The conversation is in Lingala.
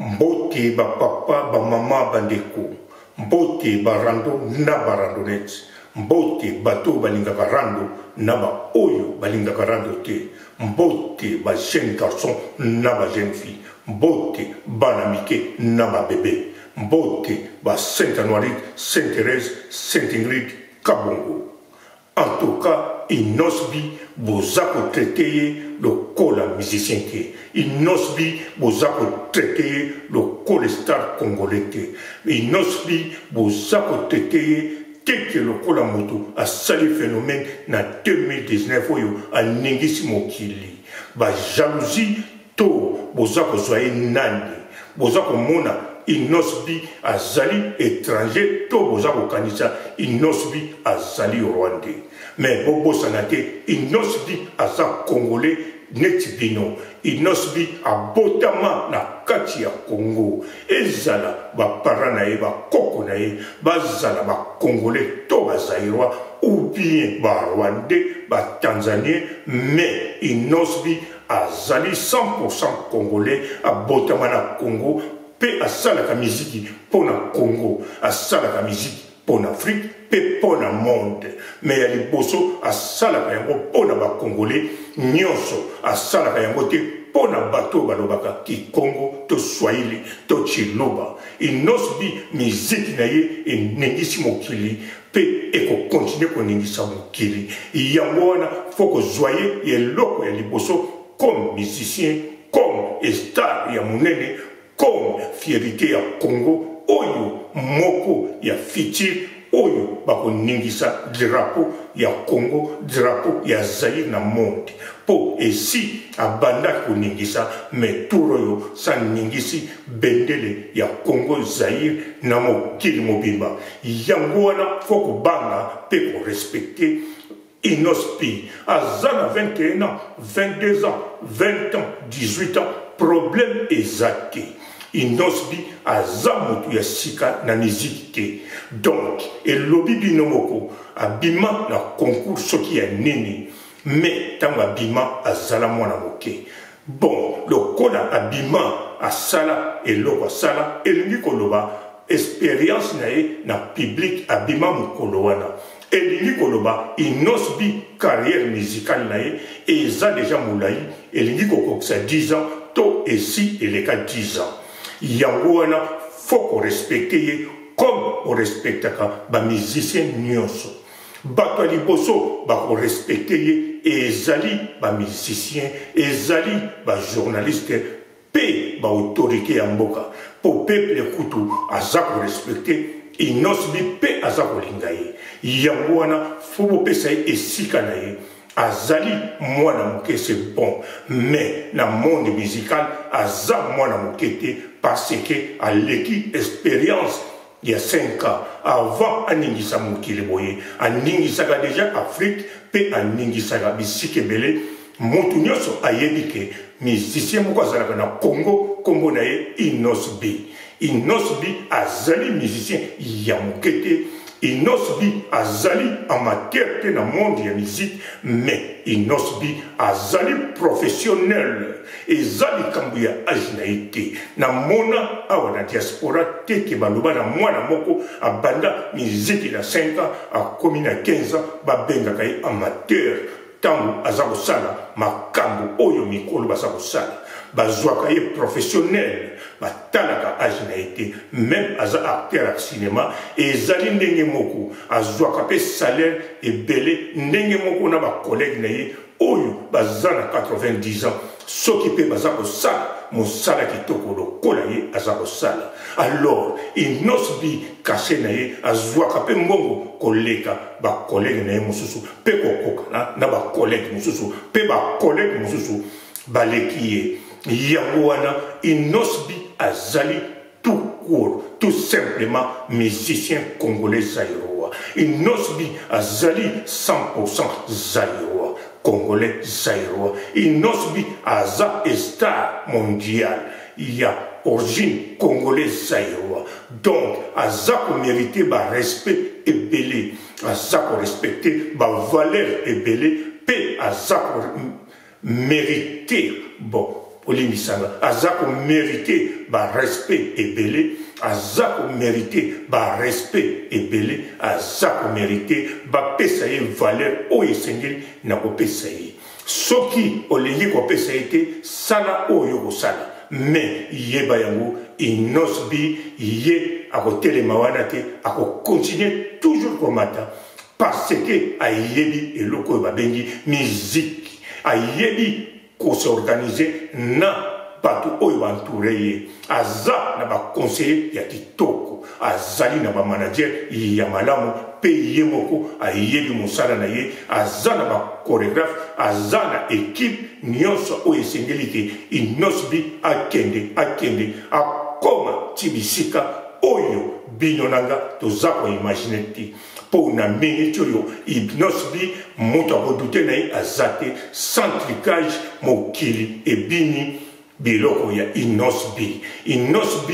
Mbote ba papa, ba mama, ba ndeko. Mbote ba rando na ba randonnette. Mbote bato oyo balingaka rando na ba oyo balingaka rando te. Mbote ba jeune garçon na ba jeune fille. Mbote bana mike na ba bebe. Mbote ba Saint Anuarite, Saint Therèse, Saint Ingrid, Kabongo. En tout cas Innos'B boza ko traiter ye lokola musicien te, Innos'B boza ko traiter ye lokola star congolais te, Innos'B boza ko traiter ye te que lokola mutu asali phenomène na 2019 oyo aningisi mokili. Ba jalousie To boza kozwa ye nani? Boza komona Innos'B azali etranger to boza kokanisa Innos'B azali rwandais? Mais bobosana te Innos'B aza congolais neti bino. Innos'B abotama na kati ya Congo. Ezala ba parents na ye, ba koko na ye bazala ba congolais to ba zairois ou bien ba rwandais, ba tanzaniens mais Innos'B Azali 100% congolais, abotama na Congo pe asalaka miziki po na Congo, asalaka miziki po na Afrique pe po na monde. Mais ya liboso asalaka yango po na ba congolais nionso, asalaka yango te po na bato oyo balobaka kikongo to swahili to tshiluba. Innos'B miziki na ye eningisi mokili pe eko continuer koningisa mokili. Yango wana faut kozua ye eloko ya liboso comme musicien, comme star ya munene, comme fierite ya Congo oyo moko ya futur oyo bakoningisa drapeau ya Congo, drapeau ya Zaïre na monde. Po esi abanda koningisa mais tour oyo sa ningisi bendele ya Congo Zaïre na mokili mobimba. Yango wana faut kobanga pe ko respecter Innos'B. Aza na 21 ans, 22 ans, 20 ans, 18 ans, problème eza te. Innos'B aza mutu ya sika na musique te. Donc elobi bino moko abima na concours soki ya nini mais tango abima azala mwana moke. Bon lokola abima asala eloko asala elingi koloba experience na ye na public abima mokolo wana elingi koloba Innos'B carrière musicale na ye eza dejà molayi elingi kokokisa 10 ans to esi eleka 10 ans yango wana faut ko respecter ye comme o respectaka ba musiciens nionso. Bato ya liboso bako respecter ye ezali ba musiciens, ezali ba journalistes pe ba autorites ya mboka po peuple kutu aza ko respecter Innos'B pe aza kolinga ye. Yango wana faut bopesa ye esika na ye. Azali mwana moke c'est bon mais na monde musical aza mwana moke te parce que aleki experience ya 5 ans avant aningisa mokili boye aningisaka deja Afrique pe aningisaka bisika ebele mutu nionso ayebi ke musicien moko azalaka na Congo kombo na ye Innos'B Innos'B azali musicien ya moke te Innos'B azali amateur te na monde ya musique mais Innos'B azali professionnel Eza likambo ya age na ye te. Na mona awa na diaspora te ke baloba na mwana moko abanda miziki na 5 ans akomi na 15 ans babengaka ye amateur tango aza kosala makambo oyo mikolo baza kosala. Bazwaka ye professionnel batalaka age na ye te meme aza acteur ya cinema ezali ndenge moko azwaka pe salaire ebele ndenge moko na ba collègues na ye oyo baza na 90 ans soki mpe baza kosala mosala kitoko lokola ye aza kosala alors Innos'B kashe na ye azwaka mpe mbongo koleka bakolege na ye mosusu mpe kokokana na bakolege mosusu mpe bakolege mosusu baleki ye yango wana Innos'B azali tout court tout simplement musicien congolais zairois Innos'B azali 100% zairois congolais zairois Innos'B aza star mondial ya origine congolais zairois donc aza ko merite ba respect ebele aza ko respecte ba valeur ebele pe aza ko merite bon. Bolimbisa nga, aza ko merite ba respect ebele, aza ko merite ba respect ebele, aza ko merite bapesa ye valeur oyo esengeli na kopesa ye. Soki olingi kopesa ye te, sala oyo okosala, mais yeba yango, Innoss'B ye akotelema wana te, ako continuer toujours komata parce que ayebi eloko oyo babengi musique, ayebi ko s'organiser na bato oyo ba entoure ye, aza na ba conseiller ya kitoko, azali na ba manager ya malamu, mpe ye moko ayebi mosala na ye, aza na ba choregraphe, aza na equipe nyonso oyo esengeli ke Innoss'B akende, akende akoma ti bisika oyo bino na nga toza ko imaginer te. Mpo na minute oyo Innoss'B moto akodute na ye aza te, sans trucage mokili ebini biloko ya Innoss'B. Innoss'B.